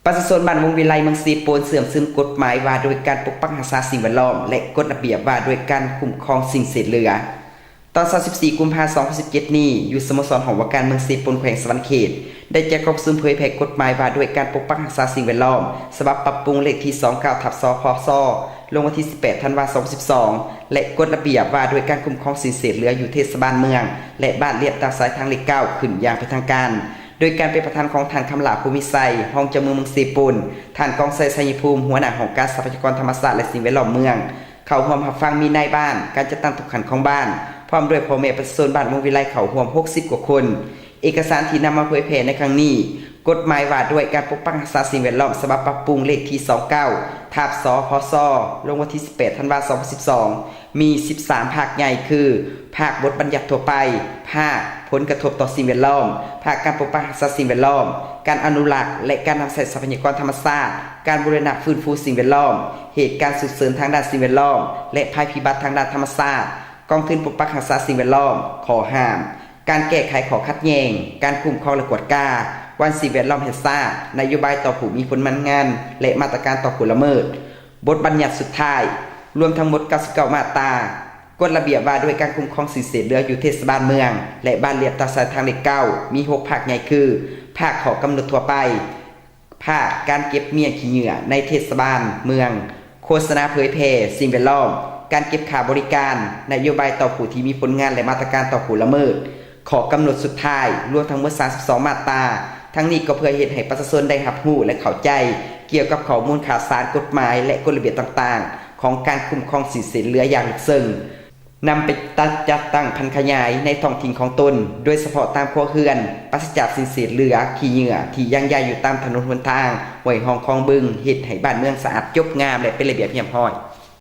ປະຊາຊົນບ້ານວົງວິໄລ ເມືອງເຊໂປນ ເຊື່ອມຊຶມກົດໝາຍວ່າດ້ວຍການປົກປັກຮັກສາສິ່ງແວດລ້ອມ ແລະ ກົດລະບຽບວ່າດ້ວຍການຄຸ້ມຄອງສິ່ງເສດເຫຼືອ. ຕອນຊາວສີ່ ກຸມພາ ສອງພັນສິບເຈັດນີ້, ຢູ່ສະໂມສອນຫ້ອງວ່າການເມືອງເຊໂປນ ແຂວງສະຫວັນນະເຂດ ໄດ້ຈັດກອງປະຊຸມເຜີຍແຜ່ກົດໝາຍວ່າດ້ວຍການປົກປັກຮັກສາສິ່ງແວດລ້ອມ ສະບັບປັບປຸງເລກທີ ສອງເກົ້າ ທັບ ສພສ ລົງວັນທີ ສິບແປດ ທັນວາ ສອງພັນສິບສອງ ແລະ ກົດລະບຽບວ່າດ້ວຍການຄຸ້ມຄອງສິ່ງເສດເຫຼືອຢູ່ເທດສະບານເມືອງ ແລະ ບ້ານລຽບຕາມສາຍທາງເລກເກົ້າ ຂຶ້ນຢ່າງເປັນທາງການ ໂດຍການເປັນປະທານຂອງທ່ານ ຄຳຫຼ້າ ພູມີໄຊ ຮອງເຈົ້າເມືອງເມືອງເຊໂປນ, ທ່ານ ກອງໄຊ ໄຊຍະພູມ ຫົວໜ້າຫ້ອງການຊັບພະຍາກອນທຳມະຊາດ ແລະ ສິ່ງແວດລ້ອມເມືອງ, ເຂົ້າຮ່ວມຮັບຟັງມີນາຍບ້ານ, ການຈັດຕັ້ງທຸກຂັ້ນຂອງບ້ານ, ພ້ອມດ້ວຍພໍ່ແມ່ປະຊາຊົນບ້ານວົງວິໄລເຂົ້າຮ່ວມ ຫົກສິບກວ່າຄົນ. ເອກະສານທີ່ນຳມາເຜີຍແຜ່ໃນຄັ້ງນີ້, ກົດໝາຍວ່າດ້ວຍການປົກປັກຮັກສາສິ່ງແວດລ້ອມ ສະບັບປັບປຸງເລກທີ ສອງເກົ້າ ທັບ ສພສ ລົງວັນທີ ສິບແປດ ທັນວາ ສອງພັນສິບສອງ ມີ ສິບສາມ ພາກໃຫຍ່ ຄື ພາກບົດບັນຍັດທົ່ວໄປ, ພາກຜົນກະທົບຕໍ່ສິ່ງແວດລ້ອມ, ພາກການປົກປັກຮັກສາສິ່ງແວດລ້ອມ, ການອະນຸລັກ ແລະ ການນຳໃຊ້ຊັບພະຍາກອນທຳມະຊາດ, ການບູລະນະຟື້ນຟູສິ່ງແວດລ້ອມ, ເຫດການສຸກເສີນທາງດ້ານສິ່ງແວດລ້ອມ ແລະ ໄພພິບັດທາງດ້ານທຳມະຊາດ, ກອງທຶນປົກປັກຮັກສາສິ່ງແວດລ້ອມ, ຂໍ້ຫ້າມ, ການແກ້ໄຂຂໍ້ຂັດແຍ່ງ, ການຄຸ້ມຄອງ ແລະ ກວດກາ, ວັນສິ່ງແວດລ້ອມແຫ່ງຊາດ, ນະໂຍບາຍຕໍ່ຜູ້ມີຜົນງານ ແລະ ມາດຕະການຕໍ່ຜູ້ລະເມີດ, ບົດບັນຍັດສຸດທ້າຍ, ລວມທັງໝົດ ເກົ້າສິບເກົ້າ ມາດຕາ. ກົດລະບຽບວ່າດ້ວຍການຄຸ້ມຄອງສິ່ງເສດເຫຼືອຢູ່ເທດສະບານເມືອງ ແລະ ບ້ານລຽບຕາມສາຍທາງເລກເກົ້າ ມີ ຫົກ ພາກໃຫຍ່ ຄື ພາກຂໍ້ກຳນົດທົ່ວໄປ, ພາກການເກັບມ້ຽນຂີ້ເຫຍື້ອໃນເທດສະບານເມືອງ, ໂຄສະນາເຜີຍແຜ່ສິ່ງແວດລ້ອມ, ການເກັບຄ່າບໍລິການ, ນະໂຍບາຍຕໍ່ຜູ້ທີ່ມີຜົນງານ ແລະ ມາດຕະການຕໍ່ຜູ້ລະເມີດ, ຂໍ້ກຳນົດສຸດທ້າຍ, ລວມທັງໝົດ ສາມສິບສອງ ມາດຕາ. ທັງນີ້ກໍເພື່ອເຮັດໃຫ້ປະຊາຊົນໄດ້ຮັບຮູ້ ແລະ ເຂົ້າໃຈກ່ຽວກັບຂໍ້ມູນຂ່າວສານ, ກົດໝາຍ ແລະ ກົດລະບຽບຕ່າງໆ ຂອງການຄຸ້ມຄອງສິ່ງເສດເຫຼືອຢ່າງເລິກເຊິ່ງ, ນຳໄປຕັດ ຈັດຕັ້ງຜັນຂະຫຍາຍໃນທ້ອງຖິ່ນຂອງຕົນ, ໂດຍສະເພາະຕາມຄົວເຮືອນ, ປາສະຈາກສິ່ງເສດເຫຼືອ, ຂີ້ເຫຍື້ອທີ່ຍັງຢາຍຢູ່ຕາມຖະໜົນຫົນທາງ, ຫ້ວຍຮ່ອງຄອງບຶງ, ເຮັດໃຫ້ບ້ານເມືອງສະອາດຈົບງາມ ແລະ ເປັນລະບຽບຮຽບຮ້ອຍ.